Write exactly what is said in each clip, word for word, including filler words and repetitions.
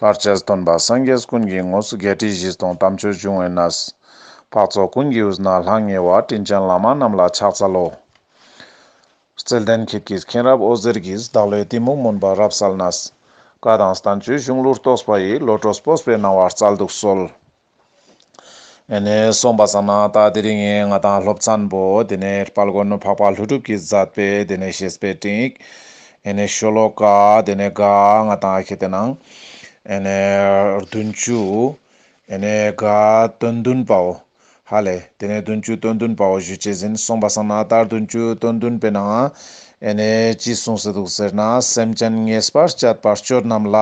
བར་ཆད་སྟོན་པ་སངས་རྒྱས་ཀུན་གྱི་དངོས། བརྒྱད་ཁྲི་བཞི་སྟོང་དམ་ཆོས་འབྱུང་བའི་གནས། འཕགས་ཚོགས་ཀུན་གྱི་དབུས་ན་ལྷང་ངེ་བ། དྲིན་ཅན་བླ་མ་རྣམས་ལ་ཕྱག་འཚལ་ལོ། བརྩེ་ལྡན་ཁྱེད་ཀྱི་མཁྱེན་རབ་འོད་ཟེར་གྱིས། བདག་བློའི་གཏི་མུག་མུན་པ་རབ་བསལ་ནས། བཀའ་དང་བསྟན་བཅོས་གཞུང་ལུགས་རྟོགས་པ་ཡི། བློ་གྲོས་སྤོབས་པའི་སྣང་བ་སྩལ་དུ་གསོལ། ཨེ་ནེ་སོང་པ་སང་ན་ད་དེ་རིང་ང་དང་སློབ་ཚན་པོ་དེ་ནེ་དཔལ་མགོན་འཕགས་པ་ཀླུ་སྒྲུབ་ཀྱིས་མཛད་པའི་དེ་ནེ་བཤེས་པའི་སྤྲིངས་ཡིག་ཨེ་ནེ་ཤོ་ལོ་ཀ་དེ་ནེ་ག་ང་དང་ཁེ་ཏེ་ནང་ཨེ་ནེ་བདུན་ཅུ་ཨེ་ནེ་ག་དོན་བདུན་པའོ། ཧ་ལེ། དེ་ནེ་བདུན་ཅུ་དོན་བདུན་པའོ་ཞུ་ཅེས་ཨིན། སོང་པ་སང་ན་ད་བདུན་ཅུ་དོན་བདུན་པའི་ནང་ཨེ་ནེ་ཅི་གསུངས་སེ་འདུག་ཟེར་ན། སེམས་ཅན་ངེས་པར་སྤྱད་པ་སྤྱོད་རྣམས་ལ།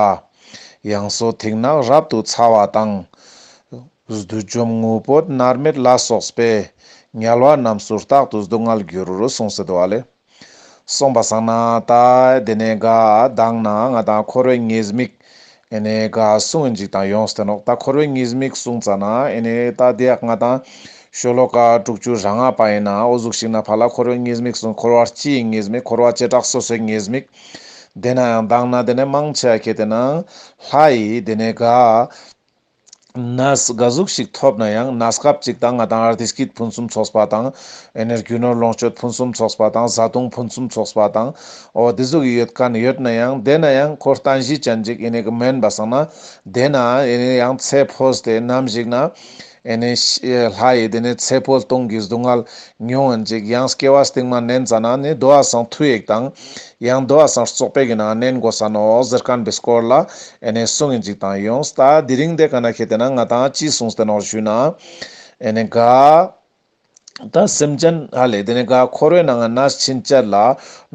ཡང་སོས་ཐིག་ནག་རབ་ཏུ་ཚ་བ་དང་། བསྡུས་འཇོམས་རྔུལ་བུས་མནར་མེད་ལ་སོགས་པས། དམྱལ་བ་རྣམས་སུ་རྟག་ཏུ་སྡུག་བསྔལ་འགྱུར། གསུངས་སེ་འདུག་ཧ་ལེ། སོང་པ་སང་ན་ད་དེ་ནེ་ག་མདང་ན་ང་དང་འཁོར་བའི་ཉེས་དམིགས་ཨེ་ནེ་ག་གསུངས་ཡིན་ཅིག་དང་ཡོངས་ཏེ་ནོག་ད་འཁོར་བའི་ཉེས་དམིགས་གསུངས་ཙ་ན་ཨེ་ནེ་ད་དེ་ཡག་ང་དང་ཤོ་ལོ་ཀ་དྲུག་ཅུ་རེ་ལྔ་པ་ཡིན་ན་འོ་ཟུག་ཞིག་ན་ཕ་ལ་འཁོར་བའི་ཉེས་དམིགས་གསུངས། འཁོར་བ་སྤྱིའི་ཉེས་དམིགས། འཁོར་བ་བྱེ་བྲག་སོ་སོའི་ཉེས་དམིགས། དེ་ན་ཡང་མདང་ན་དེ་ནེ་མང་ཆེ་ཁེ་ཏེ་ན་ལྷ་ཡི་དེ་ནེ་ག་གནས་ག་ཟུག་ཞིག་ཐོབ་ན་ཡང་གནས་སྐབས་ཅིག་དང་ང་དང་བདེ་སྐྱིད་ཕུན་སུམ་ཚོགས་པ་དང་ཨེ་ནེ་རྒྱུ་ནོར་ལོངས་སྤྱོད་ཕུན་སུམ་ཚོགས་པ་དང་བཟའ་བཏུང་ཕུན་སུམ་ཚོགས་པ་དང་འོ་དེ་ཟུག་ཡོད་མཁན་ཡོད་ན་ཡང་དེ་ན་ཡང་ཁོ་རྟེན་གཞི་ཅན་ཅིག་ཨེ་ནེ་ག་མེན་པ་སང་ན་དེ་ན་ཨེ་ནེ་ཡང་ཚེ་འཕོས་ཏེ་ནམ་ཞིག་ན་ཨེ་ནེ་ལྷ་ཡི་དེ་ནེ་ཚེ་འཕོས་སྟོང་གི་སྡུག་བསྔལ་མྱོང་ཡིན་ཅིག་ཡང་སྐྱེ་བ་སྟིང་མ་ནེན་ཙ་ན་ནི་དོ་བ་སང་མཐུ་ཡིག་དང་ཡང་དོ་བ་སང་བཙོག་པའི་གི་ནང་ནེན་དགོས་ས་ནོག་ཟེར་མཁན་པའི་སྐོར་ལ་ཨེ་ནེ་གསུངས་ཡིན་ཅིག་དང་ཡོངས། ད་དེ་རིང་དེ་ག་ན་ཁེ་ཏེ་ན་ང་དང་ཅི་གསུངས་ཏེ་ནོག་ཞུ་ན་ཨེ་ནེ་ག་ད་སེམས་ཅན་ཧ་ལེ་དེ་ནེ་ག་འཁོར་བའི་ནང་ང་གནས་ཕྱིན་ཆད་ལ་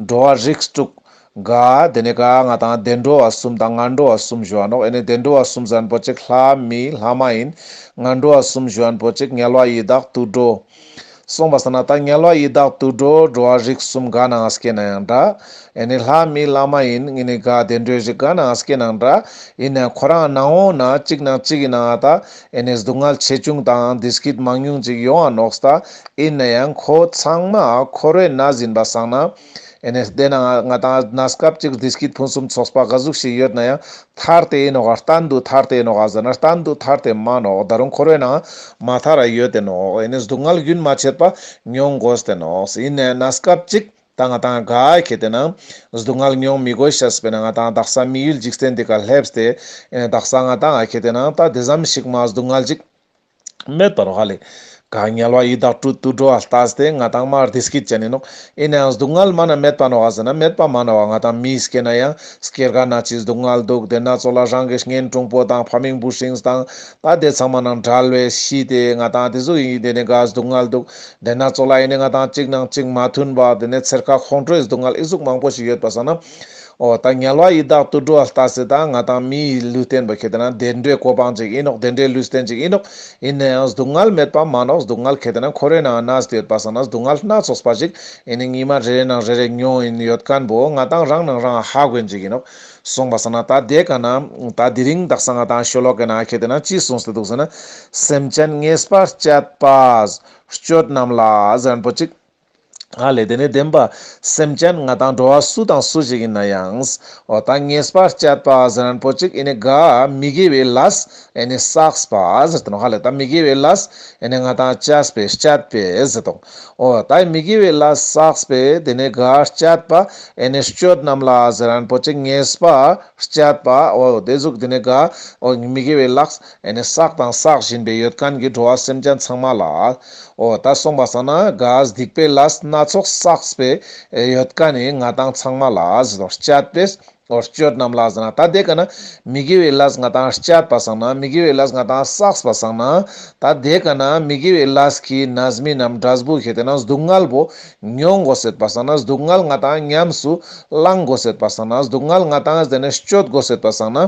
འགྲོ་བ་རིགས་དྲུག་ག་དེ་ནེ་ག་ང་དང་བདེ་འགྲོ་བ་གསུམ་དང་ངན་འགྲོ་བ་གསུམ་ཞུ་བ་ནོག་ཨེ་ནེ་བདེ་འགྲོ་བ་གསུམ་ཟེར་མཁན་པོ་ཅིག་ལྷ་མི་ལྷ་མ་ཡིན། ངན་འགྲོ་བ་གསུམ་ཞུ་མཁན་པོ་ཅིག་དམྱལ་བ་ཡི་དྭགས་དུད་འགྲོ། སོང་པ་སང་ན་ད་དམྱལ་བ་ཡི་དྭགས་དུད་འགྲོ་འགྲོ་བ་རིགས་གསུམ་ག་ནང་ང་སྐྱེ་ན་ཡང་འདྲ། ཨེ་ནེ་ལྷ་མི་ལྷ་མ་ཡིན་ཨེ་ནེ་ག་བདེ་འགྲོའི་རིགས་ག་ནང་ང་སྐྱེ་ན་ཡང་འདྲ། ཡིན་ན་ཡང་ཁོ་རང་ནང་འོང་ན་གཅིག་ནང་གཅིག་ཡིན་ན་ད་ཨེ་ནེ་སྡུག་བསྔལ་ཆེ་ཆུང་དང་བདེ་སྐྱིད་མང་ཉུང་ཅིག་ཡོང་ང་ནོག་ད། ཡིན་ན་ཡང་ཁོ་ཚང་མ་འཁོར་བའི་གནས་ཡིན་པ་སང་ན་ཨེ་ནེ་དེ་ན་ང་དང་གནས་སྐབས་ཅིག་བདེ་སྐྱིད་ཕུན་སུམ་ཚོགས་པ་ག་ཟུག་ཞིག་ཡོད་ན་ཡང་ཐར་ཏེ་ཨིན་ནོག་ག་གཏན་དུ་ཐར་ཏེ་ཨིན་ནོག་ག་ཟེར་ན་གཏན་དུ་ཐར་ཏེ་མ་ནོག་ད་རུང་འཁོར་བའི་ནང་མ་ཐར་ར་ཡོད་དེ་ནོག་ཨེ་ནེ་སྡུག་བསྔལ་རྒྱུན་མ་ཆད་པ་མྱོང་དགོས་ཏེ་ནོག་ཨིན་ནའང་གནས་སྐབས་ཅིག་ད་ང་དང་ག་ཁེ་ཏེ་ན་སྡུག་བསྔལ་མྱོང་མི་དགོས་ཤེས་པས་ན་ང་དང་དག་ས་མི་ཡུལ་འཇིག་རྟེན་འདི་ཀ་སླེབས་ཏེ་ཨེ་ནེ་དག་ས་ང་དང་ཁེ་ཏེ་ན་ད་དེ་ཙམ་ཞིག་མ་སྡུག་བསྔལ་ཅིག་མེད་པ་ནོག་ཧ་ལེ། ག་དམྱལ་བ་ཡི་དྭགས་དུད་དུད་འགྲོ་བ་ལྟས་ཏེ་ང་དང་མ་བདེ་སྐྱིད་ཅན་ཨིན་ནོག་ཨིན་ནའང་སྡུག་བསྔལ་མ་ན་མེད་པ་ནོག་ག་ཟེར་ན་མེད་པ་མ་ནོག་ག་ང་དང་མི་སྐྱེ་ན་ཡང་སྐྱེ་རྒ་ན་འཆིའི་སྡུག་བསྔལ་འདུག་དེ་ན་ཙོགས་ལ་རང་གི་གཉེན་དྲུང་པོ་དང་ཕ་མིང་བུ་སྲིང་དང་ད་དེ་ཚང་མ་ནང་བྲལ་བའི་ཤི་སྟེ་ང་དང་དེ་ཟུག་ཨིན། དེ་ནེ་ག་སྡུག་བསྔལ་འདུག་དེ་ན་ཙོགས་ལ་ཨེ་ནེ་ང་དང་གཅིག་ནང་གཅིག་མ་མཐུན་པ་དེ་ནེ་ཚེར་ཁ་ཁོང་ཁྲོའི་སྡུག་བསྔལ་ཨི་ཟུག་མང་པོ་ཞིག་ཡོད་པ་སང་ན། འོ་ད་དམྱལ་བ་ཡི་དྭགས་དུད་འགྲོ་བ་ལྟས་ཏེ་ད་ང་དང་མིའི་ལུས་རྟེན་པོ་ཁེ་ཏེ་ན་བདེ་འགྲོའི་གོ་འཕང་ཅིག་ཨིན་ནོག་བདེ་འགྲོའི་ལུས་རྟེན་ཅིག་ཨིན་ནོག་ཨིན་ནའང་སྡུག་བསྔལ་མེད་པ་མ་ནོག་སྡུག་བསྔལ་ཁེ་ཏེ་ན་འཁོར་བའི་ནང་ང་གནས་ཏེ་ཡོད་པ་སང་ན་སྡུག་བསྔལ་སྣ་ཚོགས་པ་ཞིག་ཨེ་ནེ་ཉི་མ་རེ་རེ་ནང་རེ་རེ་མྱོང་ཨིན་ཡོད་མཁན་པོ་ང་དང་རང་ནང་རང་ཧ་གོ་ཨིན་ཅིག་ཨིན་ནོག་སོང་པ་སང་ན་ད་དེ་ཀ་ན་ད་དེ་རིང་དག་ས་ང་དང་ཤོ་ལོ་ཀ་ན་ཁེ་ཏེ་ན་ཅི་གསུངས་ཏེ་འདུག་ཟེར་ན། སེམས་ཅན་ངེས་པར་སྤྱད་པ་སྤྱོད་རྣམས་ལ་ཟེར་མཁན་པོ་ཅིག་ཧ་ལེ། དེ་ནེ་བདེན་པ་སེམས་ཅན་ང་དང་འགྲོ་བ་སུ་དང་སུ་ཞིག་ཨིན་ན་ཡང་། འོ་ད་ངེས་པར་སྤྱད་པ་ཟེར་མཁན་པོ་ཅིག་ཨེ་ནེ་ག་མི་དགེ་བའི་ལས་ཨེ་ནེ་བསགས་པ་ཟེར་ཏེ་ནོག་ཧ་ལེ། ད་མི་དགེ་བའི་ལས་ཨེ་ནེ་ང་དང་བྱས་པས་སྤྱད་པས་ཟེར་ཏོག་འོ་ད་མི་དགེ་བའི་ལས་བསགས་པས་དེ་ནེ་ག་སྤྱད་པ་ཨེ་ནེ་སྤྱོད་རྣམས་ལ་ཟེར་མཁན་པོ་ཅིག་ངེས་པ་སྤྱད་པ་འོ་དེ་ཟུག་དེ་ནེ་ག་འོ་མི་དགེ་བའི་ལས་ཨེ་ནེ་བསགས་དང་བསགས་བཞིན་པའི་ཡོད་མཁན་གྱི་འགྲོ་བ་སེམས་ཅན་ཚང་མ་ལ། འོ་ད་སོང་པ་སང་ན་ག་སྡིག་པའི་ལས་སྣ་ཚོགས་བསགས་པའི་ཡོད་མཁན་ནི་ང་དང་ཚང་མ་ལ་ཟེར་ཏོག་སྤྱད་པས་འོ་སྤྱོད་རྣམས་ལ་ཟེར་ན་ད་དེ་ཀ་ན་མི་དགེ་བའི་ལས་ང་དང་སྤྱད་པ་སང་ན་མི་དགེ་བའི་ལས་ང་དང་བསགས་པ་སང་ན་ད་དེ་ཀ་ན་མི་དགེ་བའི་ལས་ཀྱི་རྣམ་སྨིན་ནམ་འབྲས་བུ་ཁེ་ཏེ་ན་སྡུག་བསྔལ་པོ་མྱོང་དགོས་ཟེར་པ་སང་ན་སྡུག་བསྔལ་ང་དང་ཉམས་སུ་བླང་དགོས་ཟེར་པ་སང་ན་སྡུག་བསྔལ་ང་དང་དེ་ནེ་སྤྱོད་དགོས་ཟེར་པ་སང་ན།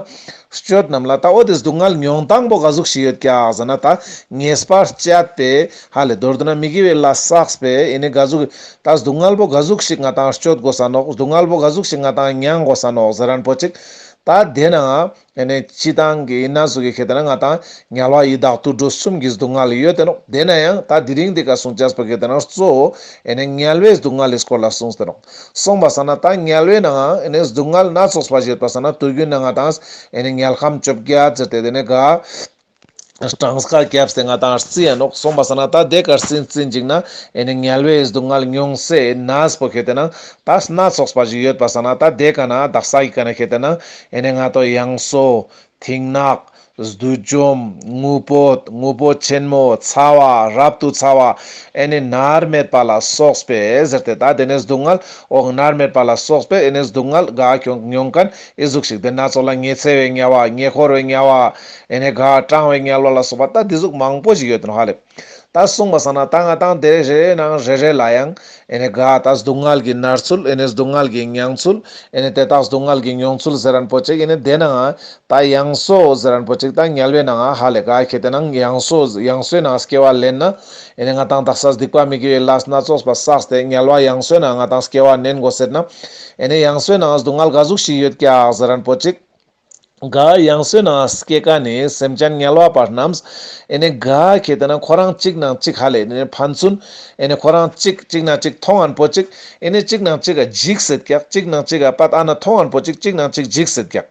སྤྱོད་རྣམས་ལ་ད་འོ་དེ་སྡུག་བསྔལ་མྱོང་སྟངས་པོ་ག་ཟུག་ཞིག་ཡོད་ཀྱག་ཟེར་ན་ད་ངེས་པར་སྤྱད་པས་ཧ་ལེ། མདོར་བསྡུ་ན་མི་དགེ་བའི་ལས་བསགས་པས་ཨེ་ནེ་ག་ཟུག་ད་སྡུག་བསྔལ་པོ་ག་ཟུག་ཞིག་ང་དང་སྤྱོད་དགོས་ས་ནོག་སྡུག་བསྔལ་པོ་ག་ཟུག་ཞིག་ང་དང་མྱང་དགོས་ས་ནོག་ཟེར་མཁན་པོ་ཅིག་ད་དེ་ནང་ཨེ་ནེ་སྤྱིར་བཏང་གི་ཨིན་ན་ཟུག་གི་ཁེ་ཏེ་ན་ང་ཏང་དམྱལ་བ་ཡི་དྭགས་དུད་འགྲོ་གསུམ་གྱི་སྡུག་བསྔལ་ཡོད་དེ་ནོག། དེ་ན་ཡང་ད་དེ་རིང་འདི་ཀ་གསུང་ཅེས་པོ་ཁེ་ཏེ་ན་གཙོ་བོ་ཨེ་ནེ་དམྱལ་བའི་སྡུག་བསྔལ་ལི་སྐོར་ལ་གསུངས་ཏེ་ནོག། སོང་པ་སང་ན་ད་དམྱལ་བའི་ནང་ཨེ་ནེ་སྡུག་བསྔལ་སྣ་ཚོགས་པ་ཞིག་ཡོད་པ་སང་ན་དུས་རྒྱུན་ན་ང་ཏང་ཨེ་ནེ་དམྱལ་ཁམས་བཅོ་བརྒྱད་ཟེར་ཏེ་དེ་ནེ་ག་གྲངས་ཀ་བརྒྱབ་སྟེ་ང་ཏང་རྩི་ཡ་ནོག། སོང་པ་སང་ན་ད་དེ་ཀ་རྩིན་རྩིན་ཅིག་ན་ཨེ་ནེ་དམྱལ་བའི་སྡུག་བསྔལ་མྱོང་སའི་གནས་པོ་ཁེ་ཏེ་ན་ད་སྣ་ཚོགས་པ་ཞིག་ཡོད་པ་སང་ན་ད་དེ་ཀ་ན་དག་ས་ཡི་ཀ་ན་ཁེ་ཏེ་ན་ཨེ་ནེ་ང་ཏོ་ཡང་སོས་མཐིང་ནག་བསྡུས་འཇོམས་དངོས་པོ་དངོས་པོ་ཆེན་མོ་ཚ་བ་རབ་ཏུ་ཚ་བ་ཨེ་ནེ་མནར་མེད་པ་ལ་སོགས་པའི་ཟེར་ཏེ་ད་དེ་ནེ་སྡུག་བསྔལ་འོ་མནར་མེད་པ་ལ་སོགས་པའི་ཨེ་ནེ་སྡུག་བསྔལ་ག་ཁྱོང་མྱོང་མཁན་ཨི་ཟུག་ཞིག་དེ་སྣ་ཚོགས་ལ་ཉི་ཚེ་བའི་དམྱལ་བ་ཉེ་འཁོར་བའི་དམྱལ་བ་ཨེ་ནེ་ག་གྲང་བའི་དམྱལ་བ་ལ་སོགས་པ་ད་དེ་ཟུག་མང་པོ་ཞིག་ཡོད་དེ་ནོག་ཧ་ལེ། ད་གསུངས་པ་སང་ན་ད་ང་ཏང་དེ་རེ་རེ་ནང་རེ་རེ་ལ་ཡང་ཨེ་ནེ་ག་ད་སྡུག་བསྔལ་གྱི་མནར་ཚུལ་ཨེ་ནེ་སྡུག་བསྔལ་གྱི་མྱང་ཚུལ་ཨེ་ནེ་དེ་དག་སྡུག་བསྔལ་གྱི་མྱོང་ཚུལ་ཟེར་མཁན་པོ་ཅིག་ཨེ་ནེ་དེ་ནང་ད་ཡང་སོས་ཟེར་མཁན་པོ་ཅིག་ད་དམྱལ་བའི་ནང་ཧ་ལེ་ག་ཁེ་ཏེ་ན་ཡང་སོས་ཡང་སོས་ནང་སྐྱེ་བ་ལེན་ན་ཨེ་ནེ་ང་ཏང་དག་ས་སྡིག་པ་མི་དགེ་བའི་ལས་སྣ་ཚོགས་པ་བསགས་ཏེ་དམྱལ་བ་ཡང་སོས་ནང་ང་ཏང་སྐྱེ་བ་ལེན་དགོས་ཟེར་ན་ཨེ་ནེ་ཡང་སོས་ནང་སྡུག་བསྔལ་ག་ཟུག་ཞིག་ཡོད་ཀྱག་ཟེར་མཁན་པོ་ཅིག། ག་ཡང་སོས་ནང་སྐྱེ་མཁན་ནི་སེམས་ཅན་དམྱལ་བ་པ་རྣམས་ཨེ་ནེ་ག་ཁེ་ཏེ་ན་ཁོ་རང་གཅིག་ནང་གཅིག་ཧ་ལེ་ཨེ་ནེ་ཕན་ཚུན་ཨེ་ནེ་ཁོ་རང་གཅིག་གཅིག་ནང་གཅིག་མཐོང་མཁན་པོ་ཅིག་ཨེ་ནེ་གཅིག་ནང་གཅིག་ག་འཇིགས་སེད་ཀྱག། གཅིག་ནང་གཅིག་ག་པད་ཨ་ན་མཐོང་མཁན་པོ་ཅིག་གཅིག་ནང་གཅིག་འཇིགས་སེད་ཀྱག།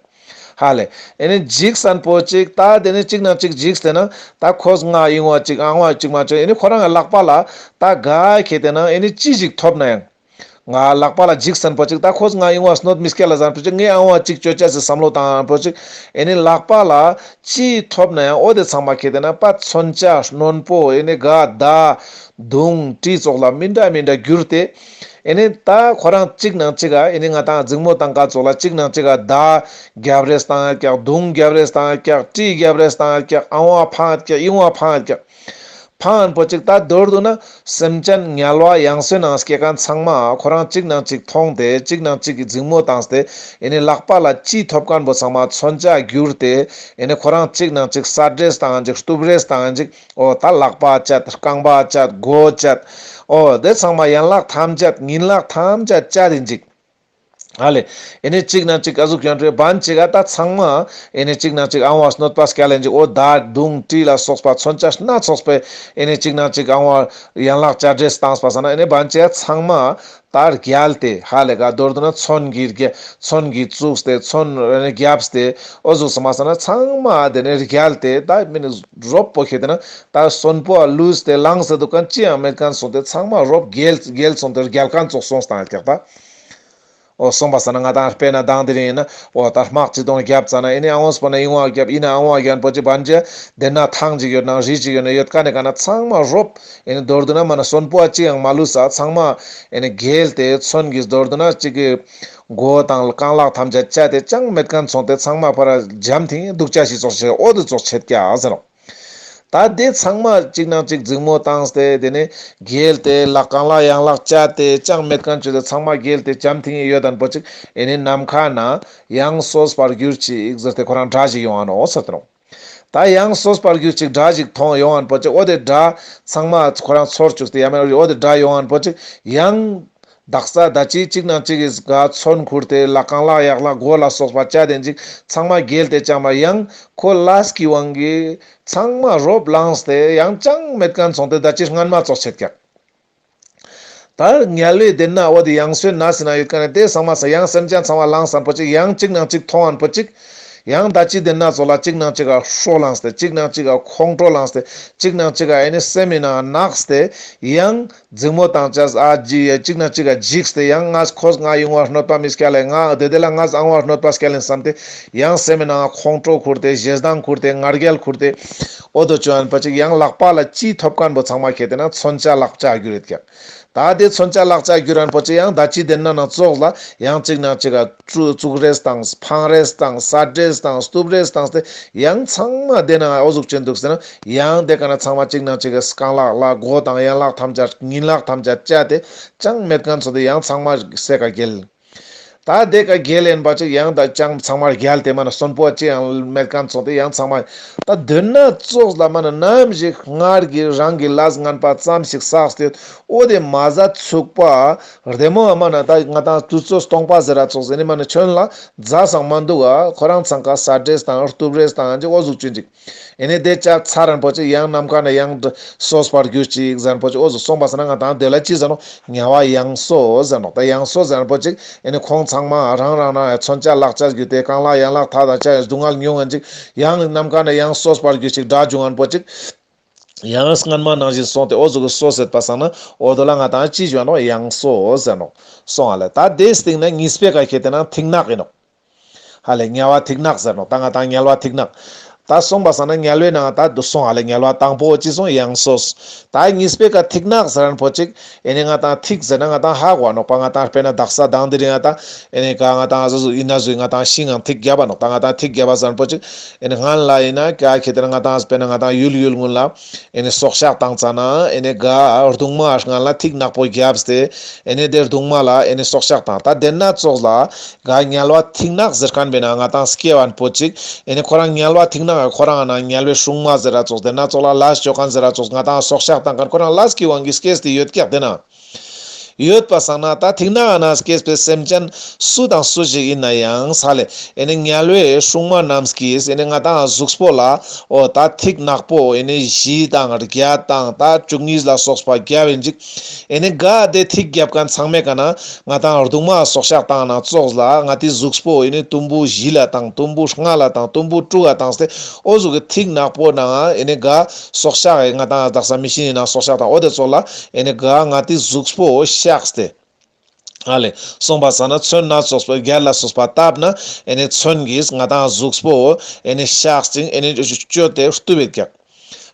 ཧ་ལེ། ཨེ་ནེ་འཇིགས་མཁན་པོ་ཅིག་ད་དེ་ནེ་གཅིག་ནང་གཅིག་འཇིགས་ཏེ་ན་ད་ཁོས་ང་ཨིན་བ་ཅིག་ཨང་བ་ཅིག་མ་ཅོ་ཨེ་ནེ་ཁོ་རང་གི་ལག་པ་ལ་ད་ག་ཁེ་ཏེ་ན་ཨེ་ནེ་ཅི་ཞིག་ཐོབ་ན་ཡང་། ང་ལག་པ་ལ་འཇིགས་མཁན་པོ་ཅིག་ད་ཁོས་ང་ཨིན་བ་གནོད་མི་སྐྱལ་ལ་ཟེར་མཁན་པོ་ཅིག་ངས་ཨང་བ་ཅིག་ཅོ་ཅེས་སི་བསམ་བློ་བཏང་མཁན་པོ་ཅིག་ཨེ་ནེ་ལག་པ་ལ་ཅི་ཐོབ་ན་ཡང་འོ་དེ་ཚང་མ་ཁེ་ཏེ་ན་པད་མཚོན་ཆ་རྣོན་པོ་ཨེ་ནེ་ག་མདའ་མདུང་གྲི་ཙོགས་ལ་མི་འདྲ་མི་འདྲ་གྱུར་ཏེ་ཨེ་ནེ་ད་ཁོ་རང་གཅིག་ནང་གཅིག་ག་ཨེ་ནེ་ང་ཏང་འཛིང་མོ་བཏང་མཁན་ཙོགས་ལ་གཅིག་ནང་གཅིག་ག་མདའ་རྒྱབ་རེས་བཏང་ཡ་ཀྱག། མདུང་རྒྱབ་རེས་བཏང་ཡ་ཀྱག། གྲི་རྒྱབ་རེས་བཏང་ཡ་ཀྱག། ཨང་བ་འཕང་ཡ་ཀྱག། ཨིན་བ་འཕང་ཡ་ཀྱག། འཕང་མཁན་པོ་ཅིག་ད་མདོར་བསྡུ་ན་སེམས་ཅན་དམྱལ་བ་ཡང་སོས་ནང་སྐྱེ་མཁན་ཚང་མ་ཁོ་རང་གཅིག་ནང་གཅིག་མཐོང་སྟེ་གཅིག་ནང་གཅིག་གི་འཛིང་མོ་བཏང་སྟེ་ཨེ་ནེ་ལག་པ་ལ་ཅི་ཐོབ་མཁན་པོ་ཚང་མ་མཚོན་ཆ་གྱུར་ཏེ་ཨེ་ནེ་ཁོ་རང་གཅིག་ནང་གཅིག་སྲ་རེས་བཏང་ཅིག་གཏུབ་རེས་བཏང་ཅིག། འོ་ད་ལག་པ་བཅད་རྐང་པ་བཅད་མགོ་བཅད། འོ་དེ་ཚང་མ་ཡན་ལག་ཐམས་ཅད་ཉིན་ལག་ཐམས་ཅད་བཅད་དེ་ཅིག། ཧ་ལེ། ཨེ་ནེ་གཅིག་ནང་གཅིག་ག་ཟུག་ཡོང་དུས་བན་ཅིག་ག་ད་ཚང་མ་ཨེ་ནེ་གཅིག་ནང་གཅིག་ཨང་བ་གནོད་པ་སྐྱལ་ལེན་ཅིག། འོ་མདའ་མདུང་གྲི་ལ་སོགས་པ་མཚོན་ཆ་སྣ་ཚོགས་པའི་ཨེ་ནེ་གཅིག་ནང་གཅིག་ཨང་བ་ཡན་ལག་བཅད་རེས་བཏང་པ་སང་ན་ཨེ་ནེ་བན་ཅིག་ག་ཚང་མ་ད་རྒྱལ་ཏེ་ཧ་ལེ་ག་མདོར་བསྡུ་ན་མཚོན་གྱིས་རྒྱ་མཚོན་གྱིས་བཙུགས་ཏེ་མཚོན་ཨེ་ནེ་རྒྱབ་སྟེ་འོ་ཟུག་སོང་པ་སང་ན་ཚང་མ་དེ་ནེ་རྒྱལ་ཏེ་ད་མི་ནི་རོབ་པོ་ཁེ་ཏེ་ན་ད་གསོན་པོ་ལུས་ཏེ་ལངས་ཏེ་འདུག་མཁན་ཅི་ཡང་མེད་མཁན་སོང་སྟེ་ཚང་མ་རོབ་རྒྱལ་རྒྱལ་སོང་སྟེ་རྒྱལ་མཁན་ཙོགས་སོང་སྟངས་ཀྱག་ད། འོ་སོང་པ་སང་ན་ང་ཏང་དཔེར་ན་དང་དེ་རིང་ཡིན་ན་འོ་ད་དམག་ཅིག་དོང་རྒྱབ་ཙ་ན་ཨེ་ནེ་ཨང་བ་སྤོ་ན་ཨིན་བ་རྒྱབ་ཨིན་ན་ཨང་བ་རྒྱན་པོ་ཅིག་བན་ཅིག་དེ་ན་ཐང་ཅིག་ཡོད་ན་རི་ཅིག་ཡོད་ན་ཡོད་ཀ་ནེ་ཀ་ན་ཚང་མ་རོབ་ཨེ་ནེ་མདོར་བསྡུ་ན་མ་ན་གསོན་པོ་ཅི་ཡང་མ་ལུས་ས་ཚང་མ་ཨེ་ནེ་རྒྱལ་ཏེ་མཚོན་གྱིས་མདོར་བསྡུ་ན་ཅིག་གི་མགོ་དང་རྐང་ལག་ཐམས་ཅད་བཅད་དེ་ཅང་མེད་མཁན་སོང་སྟེ་ཚང་མ་ཕར་ར་འཇམ་ཐིང་འདུག་ཅ་ཞིག་ཙོགས་ཤིག་འོ་དེ་ཙོགས་ཆེད་ཀྱག་ཟེར་རོ། ད་དེ་ཚང་མ་གཅིག་ནང་གཅིག་འཛིང་མོ་བཏང་སྟེ་དེ་ནེ་རྒྱལ་ཏེ་ལག་རྐང་ལག་ཡན་ལག་བཅད་དེ་ཅང་མེད་མཁན་བཅོས་ཏེ་ཚང་མ་རྒྱལ་ཏེ་འཇམ་ཐིང་ཡོད་མཁན་པོ་ཅིག་ཨེ་ནེ་ནམ་མཁའ་ན་ཡང་སོས་པར་གྱུར་ཅིག་ཟེར་ཏེ་ཁོ་རང་སྒྲ་ཞིག་ཡོང་ང་ནོག་ཟེར་ཏེ་ནོག། ད་ཡང་སོས་པར་གྱུར་ཅིག་སྒྲ་ཞིག་མཐོང་ཡོང་མཁན་པོ་ཅིག་འོ་དེ་སྒྲ་ཚང་མ་ཁོ་རང་ཚོར་བཅུག་སྟེ་ཡང་མེད་འོ་དེ་སྒྲ་ཡོང་མཁན་པོ་ཅིག་ཡང་དག་ས་ད་ཅི་གཅིག་ནང་གཅིག་གི་ག་མཚོན་ཁུར་ཏེ་ལ་རྐང་ལག་ཡག་ལག་མགོ་ལ་སོགས་པ་བཅད་དེ་ཅིག་ཚང་མ་རྒྱལ་ཏེ་ཅང་མ་ཡང་ཁོ་ལས་ཀྱི་དབང་གིས་ཚང་མ་རོབ་ལངས་ཏེ་ཡང་ཅང་མེད་མཁན་སོང་སྟེ་ད་ཅི་སྔན་མ་ཙོགས་ཆེད་ཀྱག། ད་དམྱལ་བའི་དེ་ན་འོ་དེ་ཡང་སོས་ན་ཟེར་ན་ཡོད་མཁན་ནི་དེ་ཚང་མ་ས་ཡང་སེམས་ཅན་ཚང་མ་ལངས་མཁན་པོ་ཅིག་ཡང་གཅིག་ནང་གཅིག་མཐོང་མཁན་པོ་ཅིག་ཡང་ད་ཅི་དེ་ན་ཙོགས་ལ་གཅིག་ནང་གཅིག་ག་ཧྲོ་ལངས་ཏེ་གཅིག་ནང་གཅིག་ག་ཁོང་ཁྲོ་ལངས་ཏེ་གཅིག་ནང་གཅིག་ག་ཨེ་ནེ་སེམས་མི་ནང་ནགས་ཏེ་ཡང་འཛིང་མོ་བཏང་ཅས་ཨ་ཇི་ཡ་གཅིག་ན་གཅིག་ག་འཇིགས་ཏེ་ཡང་ང་ཁོས་ང་ཡོང་བར་གནོད་པ་མི་སྐྱལ་ལེ་ང་དེ་དེ་ལ་ང་ཨང་བར་གནོད་པ་སྐྱལ་ལེ་བསམ་སྟེ་ཡང་སེམས་ནང་ཁོང་ཁྲོ་ཁུར་ཏེ་ཞེ་སྡང་ཁུར་ཏེ་ང་རྒྱལ་ཁུར་ཏེ་འོ་དོ་ཅོ་ཨན་པ་ཅིག་ཡང་ལག་པ་ལ་ཅི་ཐོབ་མཁན་པོ་ཚང་མ་ཁེ་ཏེ་ན་མཚོན་ཆ་ལག་ཆ་གྱུར་ཡོད་ཀྱག། ད་དེ་མཚོན་ཆ་ལག་ཆ་གྱུར་ཨན་པ་ཅིག་ཡང་ད་ཅི་དེ་ན་ན་ཙོགས་ལ་ཡང་གཅིག་ན་གཅིག་ག་བཙུགས་རེས་དང་འཕང་རེས་དང་སྲ་རེས་དང་སྟུབ་རེས་དང་སྟེ་ཡང་ཚང་མ་དེ་ན་འོ་ཟུག་ཅན་འདུག་ཟེར་ན། ཡང་དེ་ཀ་ན་ཚང་མ་གཅིག་ནང་གཅིག་གི་རྐང་ལག་ལ་མགོ་དང་ཡན་ལག་ཐམས་ཅད་ཉིན་ལག་ཐམས་ཅད་བཅད་དེ་ཅང་མེད་མཁན་ཚོ་དེ་ཡང་ཚང་མ་སེ་ཀ་རྒྱལ། ད་དེ་ཀ་རྒྱལ་ཡིན་པ་ཅིག་ཡང་ད་ཅང་ཚང་མ་རྒྱལ་ཏེ་མ་ན་གསོན་པོ་ཅི་ཡང་མེད་མཁན་ཚོགས་ཏེ་ཡང་ཚང་མ་ད་དེ་ན་ཙོགས་ལ་མ་ན་ནམ་ཞིག་སྔར་གྱི་རང་གི་ལས་ངན་པ་ཙམ་ཞིག་བསགས་ཏེ་འོ་དེ་མ་ཟད་ཚུགས་པ་བདེ་མོ་མ་ན་ད་ང་ཏང་དུས་ཚོད་སྟོང་པ་ཟེར་ར་ཙོགས་ཟེར་ནི་མ་ན་ཁྱོད་ལ་མཛའ་སང་མ་འདུག་ག་ཁོ་རང་ཚང་ཀ་ས་འདྲེས་དང་རྟུབ་རེས་དང་ཅིག་འོ་ཟུག་ཅུན་ཅིག་ཨེ་ནེ་དེ་ཅག་ཚར་རན་པོ་ཅིག་ཡང་ནམ་མཁའ་ན་ཡང་སོས་པར་གྱུར་ཅིག་ཟེར་རན་པོ་ཅིག་འོ་ཟུག་སོང་པ་སང་ན་ང་ཏང་དེ་ལ་ཅི་ཟེར་ནོག་དམྱལ་བ་ཡང་སོས་ཟེར་ནོག་ད་ཡང་སོས་ཟེར་རན་པོ་ཅིག་ཨེ་ནེ་ཁོང་ཚང་མ་རང་རང་ན་མཚོན་ཆ་ལག་ཆ་བརྒྱུད་དེ་རྐང་ལག་ཡན་ལག་ཐ་དང་ཆ་ཡང་སྡུག་བསྔལ་མྱོང་ངན་ཅིག་ཡང་ནམ་མཁའ་ན་ཡང་སོས་པར་གྱུར་ཅིག་དགྲ་བྱུང་ངན་པོ་ཅིག་ཡང་སྔན་མ་ནང་བཞིན་སོང་སྟེ་འོ་ཟུག་གི་སོས་ཟེར་པ་སང་ན་འོ་དོ་ལ་ང་ཏང་ཅི་ཞུ་ནོག་ཡང་སོས་ཟེར་ནོག་སོང་ཨ་ལེ། ད་དེ་སྟེང་ན་གཉིས་པའི་ཀ་ཁེ་ཏེ་ན་ཐིག་ནག་ཡིན་ནོག་ཧ་ལེ་དམྱལ་བ་ཐིག་ནག་ཟེར་ནོག་ད་ང་ཏང་དམྱལ་བ་ཐིག་ནག་ད་སོང་པ་སང་ན་དམྱལ་བའི་ནང་ད་དུ་སོང་ཨ་ལེ། དམྱལ་བ་དང་པོ་ཅི་སོང་ཡང་སོས། ད་གཉིས་པའི་ཀ་ཐིག་ནག་ཟེར་རན་པོ་ཅིག་ཨེ་ནེ་ང་ཏང་ཐིག་ཟེར་ན་ང་ཏང་ཧ་གོ་ནོག་པ། ང་ཏང་དཔེར་ན་དག་ས་དང་དེ་རིང་ང་ཏང་ཨེ་ནེ་ཀ་ང་ཏང་ཨ་ཟུ་ཟུ་ཡིན་ན་ཟུ་ང་ཏང་ཤིང་ངང་ཐིག་བརྒྱབ་པ་ནོག་ད་ང་ཏང་ཐིག་བརྒྱབ་པ་ཟེར་རན་པོ་ཅིག་ཨེ་ནེ་སྔན་ལ་ཡིན་ན་ཀ་ཁེ་ཏེ་ན་ང་ཏང་དཔེར་ན་ང་ཏང་ཡུལ་ཡུལ་ངུན་ལ་ཨེ་ནེ་སྲོག་ཆགས་བཏང་ཙ་ན་ཨེ་ནེ་ག་རྡུང་མ་སྔན་ལ་ཐིག་ནག་པོ་བརྒྱབ་སྟེ་ཨེ་ནེ་དེ་རྡུང་མ་ལ་ཨེ་ནེ་སྲོག་ཆགས་བཏང་། ད་དེ་ན་ཙོགས་ལ་ག་དམྱལ་བ་ཐིག་ནག་ཟེར་མཁན་པའི་ནང་ང་ཏང་སྐྱེ་བ་ན་པོ་ཅིག་ཨེ་ནེ་ཁོ་རང་དམྱལ་བ་ཐིག་ནག་ཁོ་རང་ན་དམྱལ་བའི་སྲུང་མ་ཟེར་ར་ཙོགས་དེ་ན་ཙོགས་ལ་ལས་ཅོ་མཁན་ཟེར་ར་ཙོགས་ང་ཏང་སྲོག་ཆགས་བཏང་མཁན་ཁོ་རང་ལས་ཀྱི་དབང་གིས་སྐྱེས་ཏེ་ཡོད་ཀྱག་དེ་ན། ཡོད་པ་སང་ན་ད་ཐིག་ནག་ན་སྐྱེས་པའི་སེམས་ཅན་སུ་དང་སུ་ཞིག་ཡིན་ན་ཡང་ས་ལེ་ཨེ་ནེ་དམྱལ་བའི་སྲུང་མ་རྣམས་ཀྱིས་ཨེ་ནེ་ང་ཏང་གཟུགས་པོ་ལ་འོ་ད་ཐིག་ནག་པོ་ཨེ་ནེ་བཞི་དང་བརྒྱད་དང་ད་བཅུ་གཉིས་ལ་སོགས་པ་བརྒྱབ་ཡིན་ཅིག་ཨེ་ནེ་ག་དེ་ཐིག་བརྒྱབ་མཁན་ཚང་མའི་ཀ་ན་ང་ཏང་རྡུང་མ་སྲོག་ཆགས་བཏང་ན་ཙོགས་ལ་ང་ཏི་གཟུགས་པོ་ཨེ་ནེ་དུམ་བུ་བཞི་ལ་དང་དུམ་བུ་ལྔ་ལ་དང་དུམ་བུ་དྲུག་ལ་བཏང་སྟེ་འོ་ཟུག་གི་ཐིག་ནག་པོ་ནང་ཨེ་ནེ་ག་སྲོག་ཆགས་ཨེ་ང་ཏང་དག་ས་མི་ཤི་ཡིན་ན་སྲོག་ཆགས་དང་འོ་དེ་ཙོགས་ལ་ཨེ་ནེ་ག་ང་ཏི་གཟུགས་པོ་གཤགས་ཏེ་ཨ་ལེ་སོང་པ་སང་ན་མཚོན་ན་སོགས་པ་རྒྱལ་ལ་སོགས་པ་བཏབ་ན་ཨེ་ནེ་མཚོན་གྱིས་ང་ཏང་གཟུགས་པོ་ཨེ་ནེ་གཤགས་ཅིང་ཨེ་ནེ་གཅོད་དེ་གཏུབ་ཡོད་ཀྱག་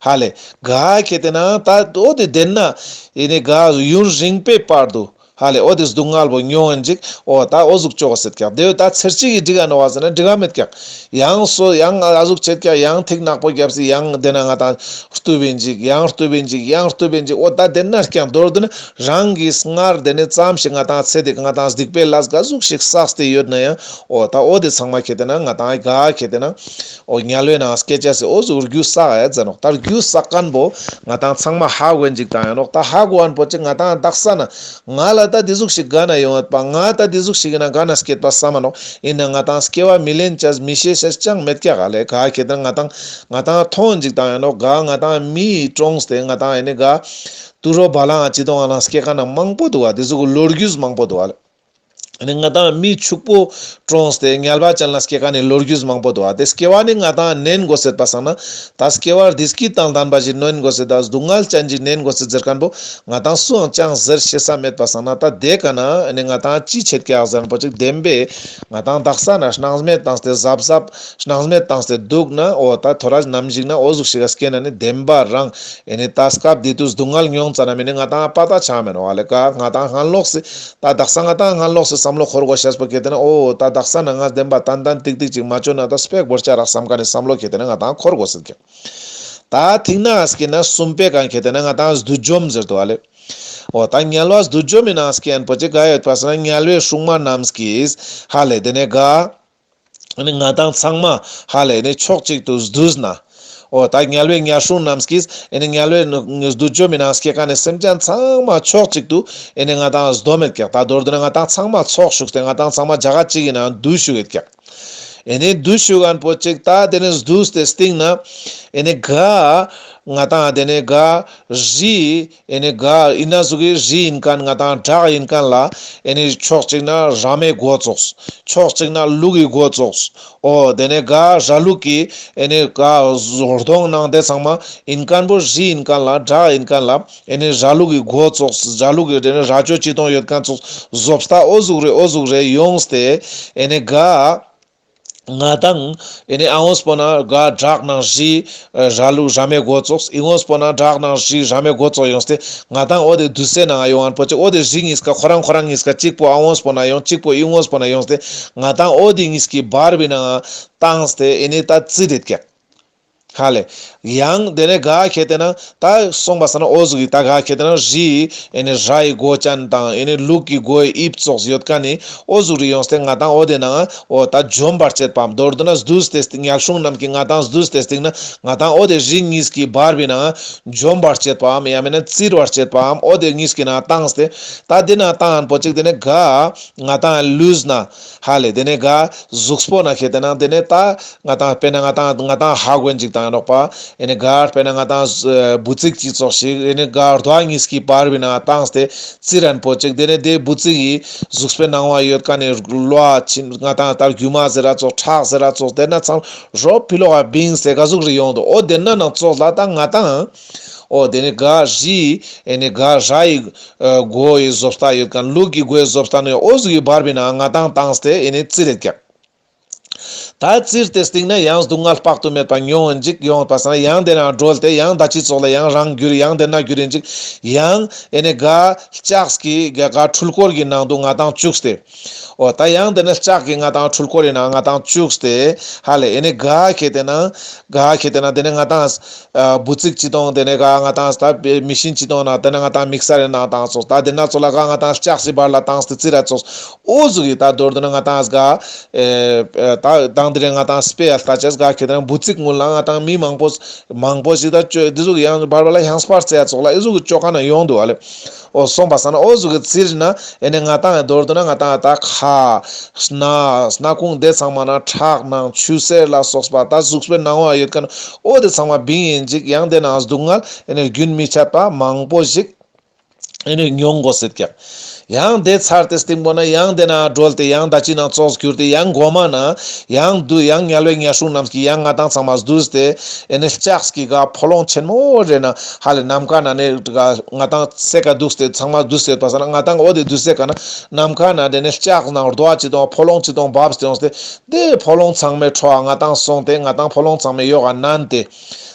ཧ་ལེ། ག་ཁེ་ཏེ་ན་ད་འོ་དེ་དེ་ན་ཨེ་ནེ་ག་ཡུན་རིང་པོའི་བར་དུ་ཧ་ལེ་འོ་དེ་སྡུག་བསྔལ་བོ་མྱོང་ཡིན་ཅིག་འོ་ད་འོ་ཟུག་ཅོ་ག་སེད་ཀྱག་དེ་ད་ཚེར་གཅིག་གི་འགྲིག་ག་ནོག་བ་ཟེར་ན་འགྲིག་ག་མེད་ཀྱག་ཡང་སོ་ཡང་ཨ་ཟུག་ཆེད་ཀྱག་ཡང་ཐིག་ནག་པོ་བརྒྱབ་སྟེ་ཡང་དེ་ན་ང་ཏང་གཏུབ་ཡིན་ཅིག་ཡང་གཏུབ་ཡིན་ཅིག་ཡང་གཏུབ་ཡིན་ཅིག་འོ་ད་དེ་ན་ཀྱང་མདོར་བསྡུ་ན་རང་གི་སྔར་དེ་ནས་ཙམ་ཞིག་ང་ཏང་ཚེ་འདི་ང་ཏང་སྡིག་པའི་ལས་ག་ཟུག་ཞིག་བསགས་ཏེ་ཡོད་ན་ཡང་འོ་ད་འོ་དེ་ཚང་མ་ཁེ་ཏེ་ན་ང་ཏང་ག་ཁེ་ཏེ་ན་འོ་དམྱལ་བའི་ནང་སྐྱེ་ཅེས་སི་འོ་ཟུག་རྒྱུ་བསགས་ཡ་ཟེར་ནོག་ད་རྒྱུ་བསགས་མཁན་པོ་ང་ཏང་ཚང་མ་ཧ་གོ་ཡིན་ཅིག་ད་ཡང་ནོག་ད་ཧ་གོ་མཁན་པོ་ཅིག་ང་ཏང་དག་ས་ན་ང་ལ་ད་དེ་ཟུག་ཞིག་ག་ན་ཡོང་ཡོད་པ། ང་ད་དེ་ཟུག་ཞིག་ཡིན་ན་ག་ན་སྐྱེད་པ་བསམ་མ་ནོག་ཡིན་ན་ང་ཏང་སྐྱེ་བ་མི་ལེན་ཅེས་མི་ཤེས་ཅེས་ཅང་མེད་ཀྱག་ཧ་ལེ། ག་ཁེ་ཏེ་ན་ང་ཏང་ང་ཏང་མཐོང་ཅིག་ད་ཡང་ནོག་ག་ང་ཏང་མི་གྲོངས་ཏེ་ང་ཏང་ཨེ་ནེ་ག་དུད་འགྲོ་བ་ལང་ཅི་དོང་ང་ན་སྐྱེ་མཁན་ན་མང་པོ་འདུག་བ། དེ་ཟུག་གི་ལོ་རྒྱུས་མང་པོ་འདུག་བ་ལེ། ཨེ་ནེ་ང་ཏང་མི་ཕྱུག་པོ་གྲོངས་ཏེ་དམྱལ་བ་ཅན་ལ་སྐྱེ་མཁན་ནི་ལོ་རྒྱུས་མང་པོ་འདུག་བ། དེ་སྐྱེ་བ་ནི་ང་ཏང་ནན་དགོས་སེད་པ་སང་ན་ད་སྐྱེ་བ་བདེ་སྐྱིད་དང་ལྡན་པ་ཞིག་ནན་དགོས་སེད། ད་སྡུག་བསྔལ་ཅན་ཞིག་ནན་དགོས་སེད་ཟེར་མཁན་པོ་ང་ཏང་སུའང་ཅང་ཟེར་ཤེས་ས་མེད་པ་སང་ན་ད་དེ་ཀ་ན་ཨེ་ནེ་ང་ཏང་ཅི་ཆེད་ཀྱག་ཟེར་མཁན་པོ་ཅིག་བདེན་པས་ང་ཏང་དག་ས་ན་སྣང་མེད་བཏང་སྟེ་གཟབ་གཟབ་སྣང་མེད་བཏང་སྟེ་འདུག་ན་འོ་ད་ཐོ་རས་ནམ་ཞིག་ན་འོ་ཟུག་ཞིག་ག་སྐྱེ་ན་ནི་བདེན་པ་རང་ཨེ་ནེ་ད་སྐབས་དེ་དུས་སྡུག་བསྔལ་མྱོང་ཙ་ན་མེད་ནི་ང་ཏང་པ་ད་ཆ་མེད་ནོག་ཧ་ལེ། ག་ང་ཏང་སྔན་ལོགས་སི་ད་དག་ས་ང་ཏང་སྔན་ལོགས་སི་བསམ་བློ་འཁོར་དགོས་ཤེས་པོ་ཁེ་ཏེ་ན་འོ་ད་དག་ས་ན་ང་བདེན་པ་ཏན་ཏན་ཏིག་ཏིག་ཅིག་མ་ཅོ་ན་ད་སྤེག་བོར་ཆ་རག་བསམ་མཁན་ནི་བསམ་བློ་ཁེ་ཏེ་ན་ང་ཏང་འཁོར་དགོས་སེད་ཀྱག་ད་ཐིག་ནག་སྐྱེ་ན་གསུམ་པའི་ཀ་ཁེ་ཏེ་ན་ང་ཏང་བསྡུས་འཇོམས་ཟེར་འདུག་ཧ་ལེ། འོ་ད་དམྱལ་བ་བསྡུས་འཇོམས་མི་ནང་སྐྱེ་མཁན་པོ་ཅིག་ག་ཡོད་པ་སང་ན་དམྱལ་བའི་སྲུང་མ་རྣམས་ཀྱིས་ཧ་ལེ་དེ་ནས་ག་ཨེ་ནེ་ང་ཏང་ཚང་མ་ཧ་ལེ་ནི་ཕྱོགས་གཅིག་ཏུ་བསྡུས་ན། འོ་ད་དམྱལ་བའི་དམྱལ་སྲུང་རྣམས་ཀྱིས་ཨེ་ནེ་དམྱལ་བའི་བསྡུས་འཇོམས་མི་ནང་སྐྱེ་མཁན་ནི་སེམས་ཅན་ཚང་མ་ཕྱོགས་གཅིག་ཏུ་ཨེ་ནེ་ང་ཏང་བསྡོམས་མེད་ཀྱག་ད་མདོར་བསྡུ་ན་ང་ཏང་ཚང་མ་ཚོགས་ཞུགས་ཏེ་ང་ཏང་ཚང་མ་རྒྱ་གར་གཅིག་གི་ནང་བསྡུས་ཞུགས་ཡོད་ཀྱག་ཨེ་ནེ་བསྡུས་ཞུགས་མཁན་པོ་ཅིག་ད་དེ་ནས་བསྡུས་ཏེ་སྟིང་ན་ཨེ་ནེ་ག་ང་ཏང་དེ་ནས་ག་རི་ཨེ་ནེ་ག་ཨིན་ན་ཟུག་གི་རི་ཡིན་མཁན་ང་ཏང་བྲག་ཡིན་མཁན་ལ་ཨེ་ནེ་ཕྱོགས་གཅིག་ན་ར་མའི་མགོ་ཙོགས། ཕྱོགས་གཅིག་ན་ལུག་གི་མགོ་ཙོགས། འོ་དེ་ནས་ག་ར་ལུག་གི་ཨེ་ནེ་ག་གདོང་ནང་དེ་ཚང་མ་ཡིན་མཁན་པོ་རི་ཡིན་མཁན་ལ་བྲག་ཡིན་མཁན་ལ་ཨེ་ནེ་ར་ལུག་གི་མགོ་ཙོགས། ར་ལུག་གི་དེ་ནས་རྭ་ཅོ་ཅི་དོང་ཡོད་མཁན་ཙོགས་བཟོ་ལྟ་འོ་ཟུག་རེ་འོ་ཟུག་རེ་ཡོངས་ཏེ་ཨེ་ནེ་ག་ང་ཏང་ཨེ་ནེ་ཨ་འོངས་པོ་ན་ག་བྲག་ནང་རི་ར་ལུག་ར་མའི་མགོ་ཙོགས། ཨི་འོངས་པོ་ན་བྲག་ནང་རི་ར་མའི་མགོ་ཙོགས་ཡོངས་ཏེ་ང་ཏང་འོ་དེ་བསྡུས་སའི་ནང་ཡོང་མཁན་པོ་ཅིག་འོ་དེ་རི་གཉིས་ཀ་ཁོ་རང་ཁོ་རང་གཉིས་ཀ་གཅིག་པོ་ཨ་འོངས་པོ་ན་ཡོང་གཅིག་པོ་ཨི་འོངས་པོ་ན་ཡོངས་ཏེ་ང་ཏང་འོ་དེ་གཉིས་ཀྱི་བར་བའི་ནང་བཏང་སྟེ་ཨེ་ནེ་ད་རྩི་དེད་ཀྱག་ཧ་ལེ། ཡང་དེ་ནས་ག་ཁེ་ཏེ་ན་ད་སོང་པ་ས་ན་འོ་ཟུག་གི་ད་ག་ཁེ་ཏེ་ན་རི་ཨེ་ནི་ར་ཡི་མགོ་ཅན་དང་ཨེ་ནི་ལུག་གི་མགོའི་དབྱིབས་ཙོགས་ཡོད་ཁན་ནི་འོ་ཟུག་རི་ཡོངས་ཏེ་ང་དང་འོ་དེ་ན་འོ་ད་འཇོམས་པར་བྱེད་པའམ་མདོར་བསྡུ་ན་བསྡུས་ཏེ་སྟེ་ཉལ་སྲུང་རྣམས་ཀྱིས་ང་དང་བསྡུས་ཏེ་སྟེ་ན་ང་དང་འོ་དེ་རི་གཉིས་ཀྱི་བར་བའི་ནང་འཇོམས་པར་བྱེད་པའམ་ཡང་མིན་ན་བཙིར་བར་བྱེད་པའམ་འོ་དེ་གཉིས་ཀྱི་ནང་བཏང་སྟེ་ད་དེ་ན་བཏང་ཧན་པོ་ཅིག་དེ་ནས་ག་ང་དང་ལུས་ན་ཧ་ལེ་དེ་ནས་ག་གཟུགས་པོ་ན་ཁེ་ཏེ་ན་དེ་ནས་ད་ང་དང་དཔེར་ན་ང་དང་ང་དང་ཧ་གོན་ཅིག་དང་ནོག་པ། ཨེ་ནི་ག་དཔེར་ན་ང་དང་འབུ་ཙིག་ཅིག་ཙོགས་ཤིག་ཨེ་ནི་ག་རྡོ་གཉིས་ཀྱི་བར་བའི་ནང་བཏང་སྟེ་བཙིར་རན་པོ་ཅིག་དེ་ནས་དེ་འབུ་ཙིག་གི་གཟུགས་པོའི་ནང་བ་ཡོད་ཁན་ནི་གློ་བ་ཆེན་ང་དང་ད་རྒྱུ་མ་ཟེར་ར་ཙོགས་ཁྲག་ཟེར་ར་ཙོགས་དེ་ན་ཚང་རོ་ཕི་ལོག་ག་བིང་སྟེ་ག་ཟུག་རི་ཡོང་དུ་འོ་དེ་ན་ནང་ཙོགས་ལ་ད་ང་དང་འོ་དེ་ནས་ག་རི་ཨེ་ནི་ག་ར་ཡི་མགོ་ཡི་བཟོ་ལྟ་ཡོད་ཁན་ལུག་གི་མགོའི་བཟོ་ལྟ་ནི་འོ་ཟུག་གི་བར་བའི་ནང་ང་དང་བཏང་སྟེ་ཨེ་ནི་བཙིར་རེད་ཀྱག་ད་བཙིར་ཏེ་སྟིང་ན་ཡང་སྡུག་བསྔལ་དཔག་ཏུ་མེད་པ་མྱོང་ཡིན་ཅིག་ཡོང་པ་སང་ཡང་དེ་ན་གྲོལ་ཏེ་ཡང་ད་ཅི་ཙོགས་ལ་ཡང་རང་འགྱུར་ཡང་དེ་ན་འགྱུར་ཡིན་ཅིག་ཡང་ཨེ་ནི་ག་ལྕགས་ཀྱི་ག་ག་འཕྲུལ་འཁོར་གྱི་ནང་དུ་ང་དང་བཅུག་སྟེ། འོ་ད་ཡང་དེ་ནས་ལྕགས་ཀྱི་ང་དང་འཕྲུལ་འཁོར་ཡིན་ན་ང་དང་བཅུག་སྟེ་ཧ་ལེ་ཨེ་ནི་ག་ཁེ་ཏེ་ན་ག་ཁེ་ཏེ་ན་དེ་ནས་ང་དང་འབུ་ཙིག་ཅི་དང་དེ་ནས་ག་ང་དང་ད་མི་ཤིན་ཅི་དང་ན་དེ་ནས་ང་དང་མིག་སར་ཡིན་ན་དང་ཙོགས་ད་དེ་ན་ཙོགས་ལ་ག་ང་དང་ལྕགས་སི་བར་ལ་བཏང་སྟེ་བཙིར་ར་ཙོགས་འོ་ཟུག་གི་ད་མདོར་བསྡུ་ན་ང་དང་ག་ཨེ་ད་དང་དེ་རིང་ང་དང་སྤེ་ཡ་ལྟ་ཅེས་ག་ཁེ་ཏེ་ན་འབུ་ཙིག་ངུ་ལ་ང་དང་མི་མང་པོ་མང་པོ་ཞིག་ད་ཅོ་དེ་ཟུག་ཡང་བར་བར་ལ་ཡང་སྤར་ཙེ་ཡ་ཙོགས་ལ་ཨེ་ཟུག་གི་ཅོ་ཁ་ན་ཡོང་དུ་ཨ་ལེ། འོ་སོང་པ་སང་ན་འོ་ཟུག་གི་བཙིར་ན་ཨེ་ནི་ང་དང་མདོར་བསྡུ་ན་ང་དང་ད་ཁ་སྣ་སྣ་ཁུང་དེ་ཚང་མ་ན་ཁྲག་ནང་ཆུ་སེར་ལ་སོགས་པ་ད་གཟུགས་པོའི་ནང་བ་ཡོད་ཁན་འོ་དེ་ཚང་མ་བིང་ཡིན་ཅིག་ཡང་དེ་ན་སྡུག་བསྔལ་ཨེ་ནི་རྒྱུན་མི་འཆད་པ་མང་པོ་ཞིག་ཨེ་ནི་མྱོང་དགོས་སེད་ཀྱག་ཡང་དེ་ཚར་ཏེ་སྟིང་པོ་ན་ཡང་དེ་ན་གྲོལ་ཏེ་ཡང་ད་ཅི་ན་ཙོགས་གྱུར་ཏེ་ཡང་མགོ་མ་ན་ཡང་དུ་ཡང་དམྱལ་བའི་དམྱལ་སྲུང་རྣམས་ཀྱིས་ཡང་ང་དང་ཚང་མ་བསྡུས་ཏེ་ཨེ་ནི་ལྕགས་ཀྱི་ག་ཕོ་ལོང་ཆེན་མོ་རེ་ན་ཧ་ལེ་ནམ་མཁའ་ན་ནི་ག་ང་དང་སེ་ཀ་འདུག་སྟེ་ཚང་མ་འདུག་སྟེ་པ་ས་ན་ང་དང་འོ་དེ་འདུག་སེ་ཀ་ན་ནམ་མཁའ་ན་དེ་ནི་ལྕགས་ནང་རྡོ་བ་ཅི་དང་ཕོ་ལོང་ཅི་དང་བབས་ཏེ་ཡོང་སྟེ་དེ་ཕོ་ལོང་ཚང་མའི་ཁྲོད་ང་དང་སོང་སྟེ་ང་དང་ཕོ་ལོང་ཚང་མའི་ཡོག་ག་ནན་ཏེ།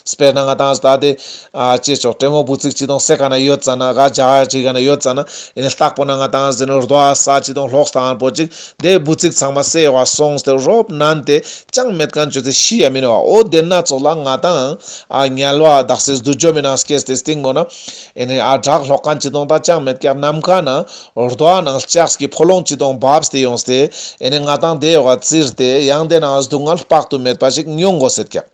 དཔེར་ན་ང་དང་ད་དེ་ཨ་ཅེ་ཅོག་ཏྲེ་མོ་འབུ་ཙིག་ཅི་དང་སེ་ཀ་ན་ཡོད་ཙ་ན་ག་ཇ་ཅི་ག་ན་ཡོད་ཙ་ན་ཨེ་ནི་ལྟག་པོ་ན་ང་དང་ཟེར་ནོ་རྡོ་བ་ས་ཅི་དང་ལོག་སྟངས་པོ་ཅིག་དེ་འབུ་ཙིག་ཚང་མ་སེ་ཡོག་ག་སོང་སྟེ་རོབ་ནན་ཏེ་ཅང་མེད་ཁན་ཅོ་ཙེ་ཤི་ཡ་མིན་ནོ་འོ་དེ་ན་ཙོགས་ལ་ང་དང་ཨ་དམྱལ་བ་དག་སེ་སྡུག་བཅོམ་མི་ནང་སྐྱེས་ཏེ་སྟིང་མོ་ན་ཨེ་ནི་ཨ་བྲག་ལྷོག་ཁན་ཅི་དང་ད་ཅང་མེད་ཀྱག་ནམ་མཁའ་ན་རྡོ་བ་ནང་ལྕགས་ཀྱི་ཕོ་ལོང་ཅི་དང་བབས་ཏེ་ཡོངས་ཏེ་ཨེ་ནི་ང་དང་དེ་ཡོག་ག་བཙིར་ཏེ་ཡང་དེ་ན་སྡུག་བསྔལ་དཔག་ཏུ་མེད་པ་ཞིག་མྱོང་དགོས་སེད་ཀྱག་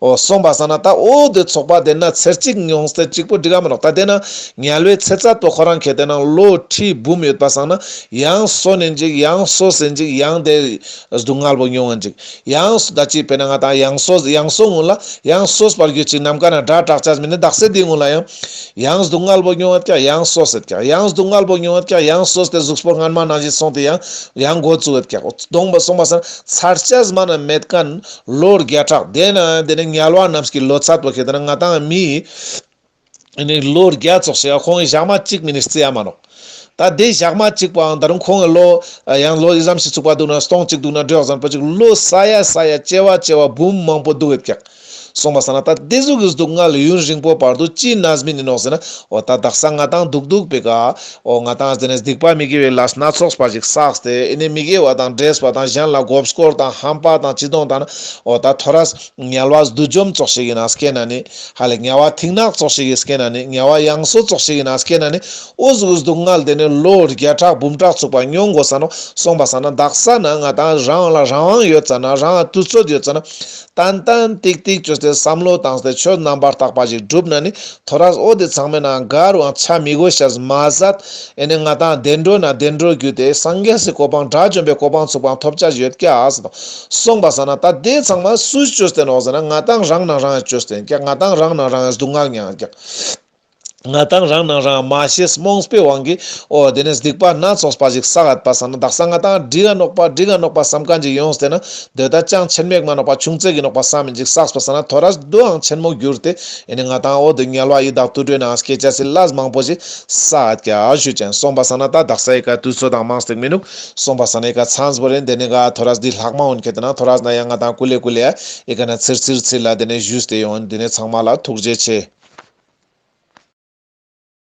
འོ་སོང་པ་སང་ན་ད་འོ་དེ་ཚོགས་པ་དེ་ན་ཚེར་གཅིག་མྱོང་སྟེ་གཅིག་པོ་འགྲིག་ག་མ་ནོག་ད་དེ་ན་དམྱལ་བའི་ཚེ་ཚད་པོ་ཁོ་རང་ཁེ་ཏེ་ན་ལོ་ཁྲི་འབུམ་ཡོད་པ་སང་ན་ཡང་སོ་ནེན་ཅིག་ཡང་སོ་སེན་ཅིག་ཡང་དེ་སྡུག་བསྔལ་པོ་མྱོང་ཡིན་ཅིག་ཡང་ད་ཅི་དཔེར་ན་ང་དང་ཡང་སོ་ཡང་སོ་ངུ་ལ་ཡང་སོ་སྤར་རྒྱུ་ཅིག་ནམ་མཁའ་ན་སྒྲ་གྲགས་ཅས་མིན་ནི་དག་སེ་དེ་ངུ་ལ་ཡང་ཡང་སྡུག་བསྔལ་པོ་མྱོང་ཡོད་ཀྱག་ཡང་སོ་སེད་ཀྱག་ཡང་སྡུག་བསྔལ་པོ་མྱོང་ཡོད་ཀྱག་ཡང་སོ་སྟེ་གཟུགས་པོ་སྔན་མ་ནང་བཞིན་སོང་སྟེ་ཡང་ཡང་འགོ་བཙུགས་ཡོད་ཀྱག་སོང་པ་སང་ན་ཚར་ཅས་མ་ན་མེད་ཁན། ལོ་བརྒྱ་ཕྲག་དེ་ན་དེ་ནི་དམྱལ་བ་རྣམས་ཀྱི་ལོ་ཚད་པོ་ཁེ་ཏེ་ན་ང་དང་མི་ནི་ལོ་བརྒྱ་ཙོགས་ཤིག་ཁོང་གི་ཞག་མ་གཅིག་མིན་ནི་རྩི་ཡ་མ་ནོག་ད་དེ་ཞག་མ་གཅིག་པའང་ད་རུང་ཁོང་གི་ལོ་ཡང་ལོ་ཨི་ཙམ་ཞིག་ཚུགས་པ་འདུག་ན་སྟོང་གཅིག་འདུག་ན་འགྲོ་ཡག་ཙམ་པོ་ཅིག་ལོ་ས་ཡ་ས་ཡ་བྱེ་བ་བྱེ་བ་འབུམ་མང་པོ་འདུག་ཡོད་ཀྱག་སོང་པ་སང་ན་ད་དེ་ཟུག་གི་སྡུག་བསྔལ་ཡུན་རིང་པོ་བར་དུ་ཅི་ན་མིན་ནི་ནོག་ཟེར་ན་འོ་ད་དག་ས་ང་དང་འདུག་འདུག་པེ་ཀ་འོ་ང་དང་དེ་ནས་སྡིག་པ་མི་དགེ་བའི་ལས་སྣ་ཚོགས་པ་ཞིག་བསགས་ཏེ་ཨེ་ནི་མི་དགེ་བ་དང་འདྲེས་པ་དང་གཞན་ལ་མགོ་སྐོར་དང་ཧམ་པ་དང་ཅི་དང་ད་ན་འོ་ད་ཐོ་རས་དམྱལ་བ་སྡུག་བཅོམ་ཙོགས་ཤིག་གི་ནང་སྐྱེ་ན་ནི་ཧ་ལེ་དམྱལ་བ་མཐིང་ནག་ཙོགས་ཤིག་གི་སྐྱེ་ན་ནི་དམྱལ་བ་ཡང་སོ་ཙོགས་ཤིག་གི་ནང་སྐྱེ་ན་ནི་འོ་ཟུག་སྡུག་བསྔལ་དེ་ནི་ལོ་བརྒྱ་ཕྲག་འབུམ་ཕྲག་ཚུགས་པ་མྱོང་དགོས་ས་ནོག་སོང་པ་སང་ན་དག་ས་ན་ང་དང་རང་ལ་རང་དབང་ཡོད་ཙ་ན་རང་ལ་དུས་ཚོད་ཡོད་ཙ་ན། ཏན་ཏན་ཏིག་ཏིག་བཅོས་ཏེ་བསམ་བློ་བཏང་སྟེ་ཆོས་རྣམ་པར་དག་པ་ཞིག་བསྒྲུབས་ན་ནི་ཐོ་རས་འོ་དེ་ཚང་མའི་ནང་ག་རུའང་ཆ་མི་དགོས་ཤེས་མ་ཟད་ཨེ་ནི་ང་དང་བདེ་འགྲོ་ན་བདེ་འགྲོ་བརྒྱུད་དེ་སངས་རྒྱས་སི་གོ་འཕང་དགྲ་བཅོམ་པའི་གོ་འཕང་ཚུགས་པའང་ཐོབ་བྱ་ཡོད་ཀྱག་ཟེར་དང་སོང་པ་སང་ན་ད་དེ་ཚང་མ་སུས་བཅོས་ཏེ་ནོག་ཟེར་ན་ང་དང་རང་ནང་རང་ཡང་བཅོས་ཏེ་ཀྱག་ང་དང་རང་ནང་རང་ཡང་སྡུག་བསྔལ་མྱངས་ཀྱག་ང་དང་རང་ནང་རང་མ་ཤེས་རྨོངས་པའི་དབང་གིས་འོ་དེ་ནས་སྡིག་པ་སྣ་ཚོགས་པ་ཞིག་བསགས་ཡོད་པ་སང་ན་དག་ས་ང་དང་འགྲིག་ག་ནོག་པ་འགྲིག་ག་ནོག་པ་བསམ་མཁན་ཅིག་ཡོངས་ཏེ་ན་དེ་ད་ཅང་ཆེན་མོ་མ་ནོག་པ་ཆུང་ཙེ་གི་ནོག་པ་བསམ་མིན་ཅིག་བསགས་པ་སང་ན་ཐོ་རས་དུའང་ཆེན་མོ་གྱུར་ཏེ་ཨེ་ནི་ང་དང་འོ་དེ་དམྱལ་བ་ཡི་དྭགས་དུད་འགྲོའི་ནང་སྐྱེ་ཅེས་སི་ལས་མང་པོ་ཞིག་བསགས་ཡོད་ཀྱག་ཞུ་ཅན། སོང་པ་སང་ན་ད་དག་ས་ཡི་ཀ་དུས་ཚོད་དང་མང་སྟེ་མི་ནུག་སོང་པ་སང་ན་ཡི་ཀ་ཚང་བོ་རེད། དེ་ནས་ག་ཐོ་རས་འདི་ལྷག་མ་འོན་ཁེ་ཏེ་ན་ཐོ་རས་ན་ཡང་ང་དང་ཀུ་ལེ་ཀུ་ལེ་ཡ་ཡི་ཀ་ན་ཚིར་ཚིར་ཚིར་ལ་དེ་ནས་ཞུས་ཏེ་ཡོང་། དེ་ནས་ཚང་མ་ལ་ཐུགས་རྗེ་ཆེ།